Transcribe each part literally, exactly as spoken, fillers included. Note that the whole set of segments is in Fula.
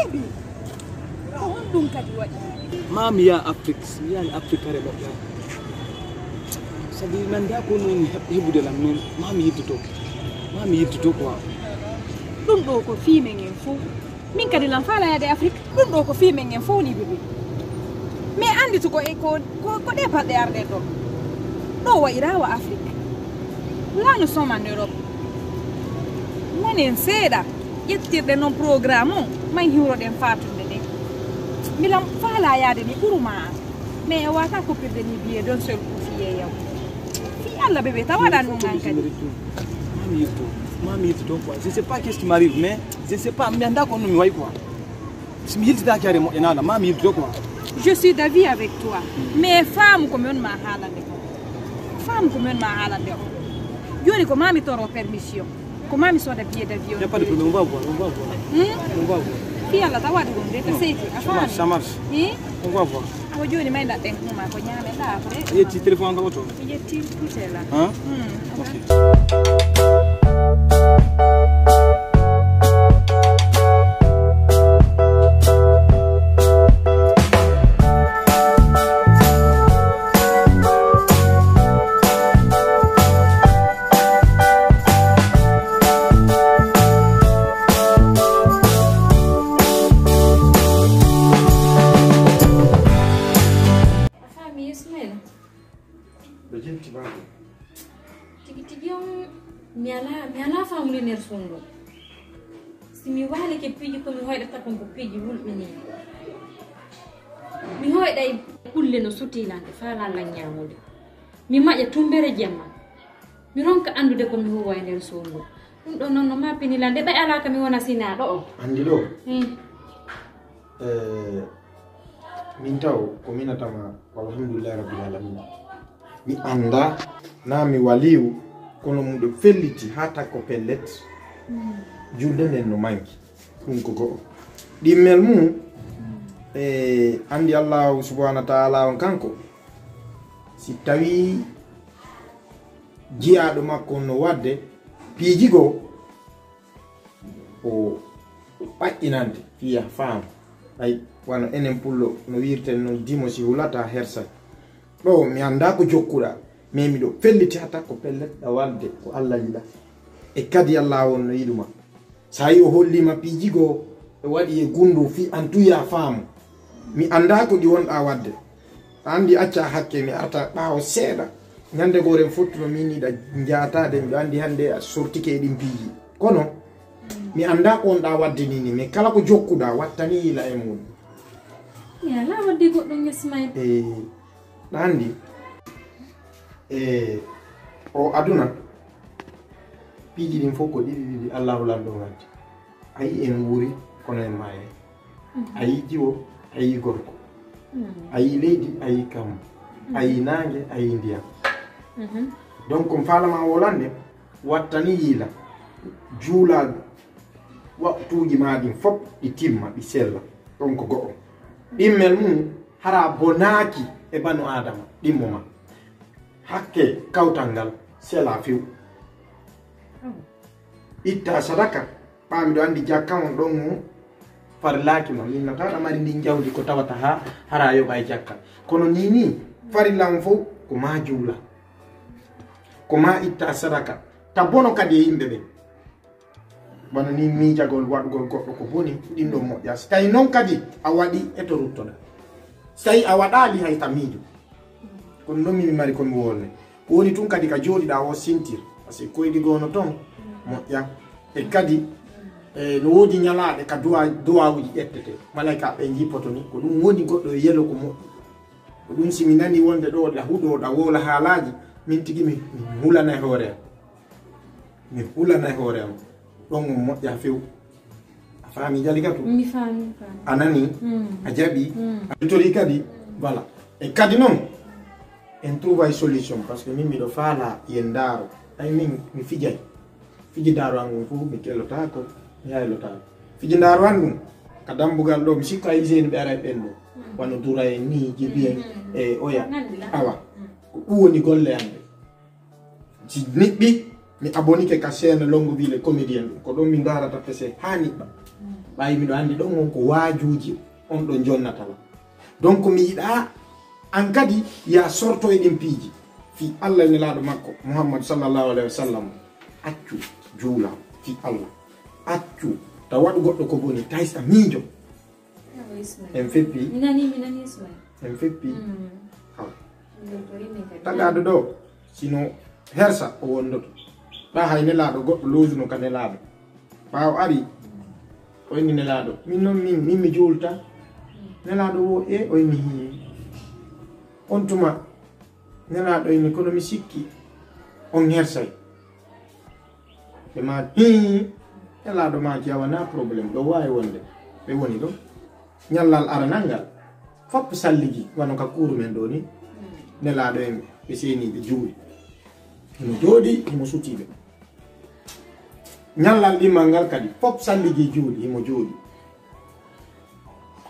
Ko honɗum kadi waɗi? Ma mi yaha Afrique, si mi yahaani Afrique kare moƴƴa. Sabi mi anndaa ko woni heɓ-, heɓude lan, min ma mi yiddoto. Ma mi yiddoto quoi. Ɗum ɗo ko fii men en fow. Min kadi lan faala yaade Afrique. Ɗum ɗo ko fii men en fow ni bébé. Mais anndi to ko e ko, ko, ko ɗe balɗe arɗe ɗo. Ɗo wayraa wa Afrique. Là nous sommes en Europe. Wonen seeɗa. Ƴettirɗe noon programme o, may hiwroɗen faatunde nde. Milan faalaa yaade ni ɓuruma an. Mais e wata koppirde ni biyee d'un seul coup fii yeeyaw. Fii Alla bébé ta waɗan ɗum an kadi. Ma mi yilto, ma mi yilto quoi. Je sais pas qu'est-ce qui m'arrive, mais je sais pas, mi anndaa ko honno mi wayi quoi. Si mi yiltitaaki hare moƴƴanaala, ma mi yilto quoi. Je suis d'avis avec toi. Mais faamu ko mi woni ma haalande ko. Faamu ko mi woni ma haalande ko. Jooni ko ma mi toro permission. Ko ma mi sooda billet d'avion. Y a pas de problème, on va voir, on va voir. Hmm? On va voir. Fii Alla ta waɗu ɗum de, ta seyti, a faami? Ça marche, ça marche. Hmm? On va voir. Awa jooni may ndaɗɗen kuma ko ñaamen ɗa après. A ƴetti téléphone an ka oto? Mi ƴetti kutel an. Hein? Hmm. Ok. A faami Ismail? Ɓe jenti baako. Tigi tigi on, mi alaa, mi alaa faamude nder suudu. Si mi waalike piiji ko mi hoyɗata kon ko piiji wulɓe nii. Mi hoyɗay kulle no sutilande faa laalan ñaamude. Mi maƴa tumbere jemma. Mi ronka anndude ko mi huwa e nder suudu. Ɗum ɗo noon no ma pinilande ɓay alaa ka mi wona sinaa ɗo o. Anndi ɗo? Hmm. Eh, min taw ko minatama, walhamdulillahi rabbil alamin. Mi annda, na mi waliyu, kono muɗo felliti haa takko pellet. Julde nden no manki. Ɗum ko go'o. Ɗimmel mum, e anndi Allahu subhanahu wa ta'ala on kanko, si tawi jiyaaɗo makko on no waɗde piiji goo, o ɓaƴƴinande fiya faamu. Ay, wano enen pullo no wiirten non, dimo si hulata hersa. Ɗo mi annda ko jokkuɗa, mais miɗo felliti hata ko pellet ɗa walde ko Allah yiɗa. E kadi Allah on no yiɗuma. Sa yi o hollima piiji goo, e waɗi e gundu fi an tuya faamu. Mi annda ko ɗi wonɗa wadde. An ɗi acca hakke, mi arta ɓaawo seeɗa. Ñande gooren fottuno min iɗa jaatade, miɗo anndi hannde a sortike e ɗin piiji. Kono, mi annda ko wonɗa wadde ni ni, mais kala ko jokkuɗa, wattani yila e mum. Mi alaa wadde goɗɗum, Ismail. E, ɗa anndi, e, o aduna, piiji ɗin fof ko ɗiɗi ɗiɗi Allahu Lanɗo wadde. A yi en wuuri, kono en maayay. A yi jiwo, a yi gorko. A yi leydi, a yi kammu. A yi naange, a yi ndiyam. Donc, on faalama wolande, wattani yiila, juula, waqtuuji ma ɗin fof ɗi timma, ɗi sella. Ɗon ko go'o. Ɗimmel mum, hara bonaaki e banu Aadama, ɗimmo ma. Hakke kawtal ngal sela few. Itta sadaka, ɓa miɗo anndi jakka on ɗon mo farillaaki ma. Min no tawɗa mari ndin jawdi ko tawata ha hara yoɓa e jakka. Kono ni ni, farilla on fof ko ma juula. Ko ma itta sadaka. Ta bono kadi e yimɓe ɓen. Wano ni miijagol waɗugol goɗɗo ko boni, ɗin ɗon moƴƴa. Si tawi non kadi a waɗi e to ruttoɗa. Si tawi a waɗaali hay ta miijo. Kono non mi mari ko mi wolne. Ko woni tun kadi ka jooɗiɗaa o sintir. Parce que koyɗi goono ton moƴƴa. E kadi, e, no woodi ñalaaɗe ka duwa-, duwawuji ƴettete. Malaykaaɓe ɓe jippoto ni. Ko ɗum woni goɗɗo e yelo ko moƴƴi. Ko ɗum si mi nani wonde ɗo ɗa huɗo, ɗa wowla haalaaji, min tigi mi, mi hulana e hoore am. Mi hulana e hoore am. Ɗon on moƴƴa few. A faami Jalikatu? Mi faami, mi faami. A nani? Mm. A jaɓi? Mm. A yottori kadi? Voilà. E kadi non, en trouve ay solution, parce que min miɗo faala yen ndaaro. Ay min, mi fijay. Fiji ndaaro an ngun fof, mi kellotaako, mi haylotaako. Fiji ndaaro an ngun, ka dambugal ɗo, mi sikko ay Useyni ɓe aray ɓen ɗo. Mm. Wano Dura en ni, Jibi en, mm, mm, mm, e Oya. Awa. Mm. Ko ɗum woni golle an ɗe. Si niɓɓi, mi abonike ka chaîne Longo Vie le comédien ɗum. Ko ɗon mi ndaarata pese haa niɓɓa. Ɓay miɗo anndi ɗon on ko waajuuji on ɗon jonnata lan. Donc mi yiɗaa an kadi ya sorto e ɗin piiji. Fii Allah e Nelaaɗo makko, Muhammadu sallallahu alayhi wa sallam, accu juula fii Allah. Accu ta waɗu goɗɗo ko boni, tays a miijo. Awa Ismail. En feppi. Mi nani, mi nani Ismail. En feppi. Mm. Awa. Mi weltori min kadi. Tagaaɗo ɗo, sino hersa o wondoto. Ɗa hay Nelaaɗo goɗɗo loosuno ka Nelaaɗo. Ɓaawo ari, o inni Nelaaɗo, "Min non min, min mi juulta." Nelaaɗo wo e, o inni, "Hii." On tuma, Nelaaɗo inni, "Kono mi sikki on hersay." Ɓe ma, "Hii." Nelaaɗo maaki, "Awa na problème, ɗo waawi wonde." Ɓe woni ɗo. Ñallal aranal ngal, fop salligi, wano ka kuuru men ɗo ni. Nelaaɗo en, ɓe seeni, ɓe juuli. Himo jooɗi, himo sutii ɓe. Ñallal ɗimmal ngal kadi, fop salligi juuli, himo juuli.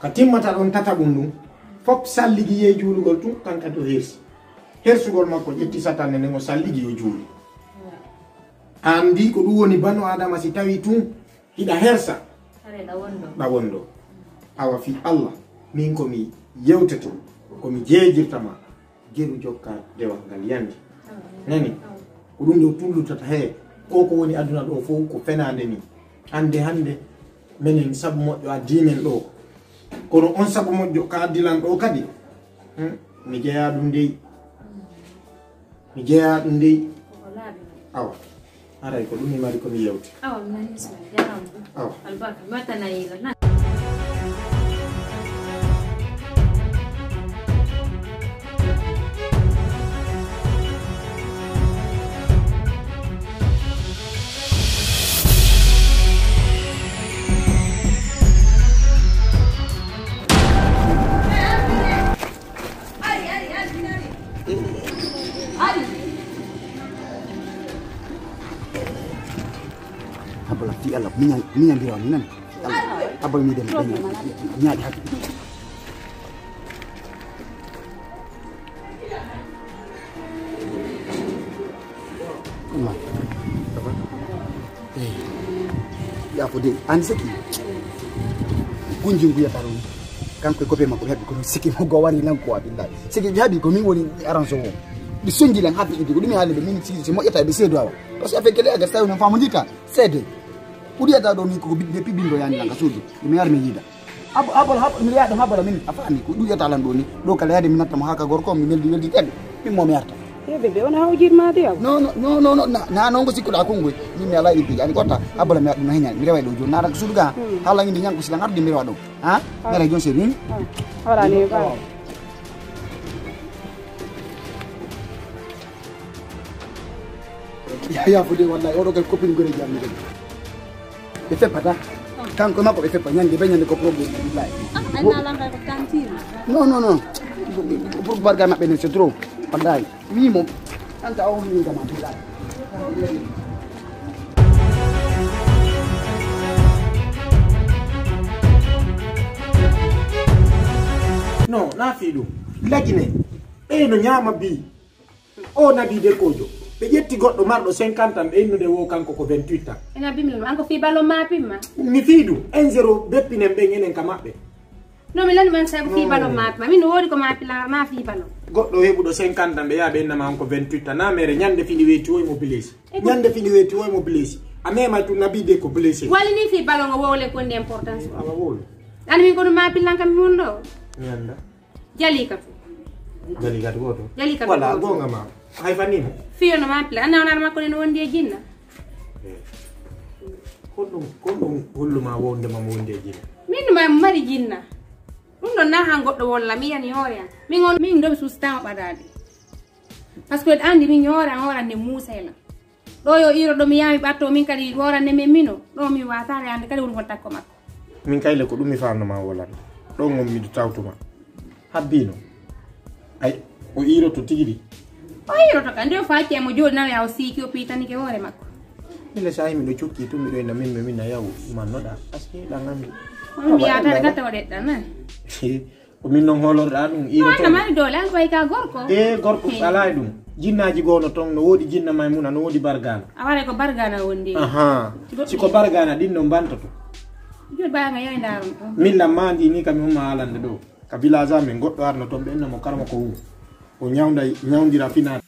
Ka timmata ɗon tataɓum ɗum, fop salligi yehi juulugol tun, kan kadi o hersi. Hersugol makko ƴetti satanne nden o salligi yo juuli. A anndi ko ɗum woni banu Adama si tawi tun hiɗa hersa. Hare ɗa wondo. Ɗa wondo. Awa fii Allah, min ko mi yewtete, ko mi jeejirta ma, jeru jokka dewal ngal yandi. Awa. Nani? Awa. Ko ɗum ɗo tullutata he, ko ko woni aduna ɗo fof ko fenaande ni. Hannde, hannde, menen sabu moƴƴo addi men ɗo. Kono on sabu moƴƴo ka addi lan ɗo kadi, hmm, mi jeyaa ɗum dey. Mi jeyaa ɗum dey. Koko laaɓi non. Awa. Haray ko ɗum mi mari ko mi yewti. Awa, mi nani Ismail, jaraama. Awa. Albarka, mi wattana yiila. Abala fi Allah, miña, miña mbira mi nan. Allah, abala mi dem, miña, miña di hatu. Allah. Eh, yaafo de, an seki. Gunji nguyata ɗon. Kanko e gobe makko ɓe haɓi kono seki mo go wari lan ko abillahi. Seki ɓe haɓi ko min woni aranso o. Ɗi sonji lan haɓi ɗi ko ɗum mi haali ɓe min siki si moƴƴata ɓe seedo awa. Parce que affaire kele aga sayo non famo jita. Seede. Ɓuri yata ɗo min ko ɓe pibindo yani lan ka suudu. Mi yar mi yida. Abo, abo, abo, mi yaɗo habala min. A faami ko ɗum yata lan ɗo ni. Ɗo kala yaade mi natta mo haka gorko mi meldi weldi tedde. Min mo mi yarta. Yo bébé, on a hawjir ma de aw. Non, non, non, non, non, na, na non ko sikkuɗa kongoy. Min mi ala idde, yani gotta. Abala mi aɗum na heñani. Mi rewa ɗo joni, na tan ko suudu ga. Hmm. Hala yimɓe ñan ko sila ngardi mi rewa ɗo. Ha? Ah. Mi rewa joni se min. Ah. Wala ni ba. Ya, ya, fode wallahi, oɗo kay copine gore jam ni. Ɓe feppata. Kanko makko ɓe feppa ñande be ñande ko problème billahi. Ah, ay na langa ko tantine. Non, non, non. Pour barga maɓɓe ne c'est trop. Wallahi. Wi mo. Anta o mi ngama billahi. Non, na fi ɗum. Lagine. Ɓe no ñaama bi. O nabi de kojo. Ɓe ƴetti goɗɗo marɗo cinquante ans, ɓe innude wo kanko ko vingt-huit ans. Ena bimmi ɗum, an ko fii ballon ma pimma? Mi fii ɗum, un zéro beppinen ɓen enen ka maɓɓe. No mi lani man sabu fii ballon ma pimma. Min no woodi ko ma pila, ma fii ballon. Goɗɗo heɓuɗo cinquante ans, ɓe yaha ɓe innama on ko vingt-huit ans. Na mere ñande fini weeti woy mo blessé. E ko ñande fini weeti woy mo blessé. A mema tu nabi de ko blessé. Wali ni fii ballon o wowle ko ndi importance. Awa wowle. Ani min ko ɗum ma pilan kam mi won ɗo. Mi anda. Jali ka tu. Jali ka tu goto. Jali ka tu wala goto. Gonga ma. Hay fanimo. Fiyo no ma pila. Anna onar makko ne wondi e jinna. Eh. Ko ɗum, ko ɗum holluma wonde ma wondi e jinna. Min ma mari jinna. Ɗum ɗon na han goɗɗo wolla mi yani hoore an. Min on min ɗo mi sustama ɓadaade. Parce que andi min hoore an hoore an ne Musa e lan. Ɗo yo iro ɗo mi yaami ɓatto min kadi woorande men mino. Ɗo min waataare ande kadi woni won takko makko. Min kayle ko ɗum mi faamno ma wolan. Ɗon on miɗo tawtuma. Habbino. Ay, o iroto tigi ɗi. O iroto ka nde o faccee mo jooɗi nawe o siiki o piitanike hoore makko. Mille sahi miɗo cukki tun miɗo ina min mi mina yaw mannoɗa. Parce que ɗan andi. On mi yaatare gatta o ɗeɗɗan na. Ko min non hoolorɗa ɗum. No iroto. Anna Mari doole an ko way ka gorko. E gorko. He. Alaa e ɗum. Jinnaaji goo no ton no woodi jinna maymuna no woodi bargana. A waray ko bargana wondi. Aha. Siko bargana ɗin no mbantoto. Jol baa nga yaay ndaaron ɗon. Min lamma ndi ni kam mi umma haalande ɗo ka village amin, goɗɗo arno toon ɓe inna mo karma ko wu o ñawnda ñawndira finaa.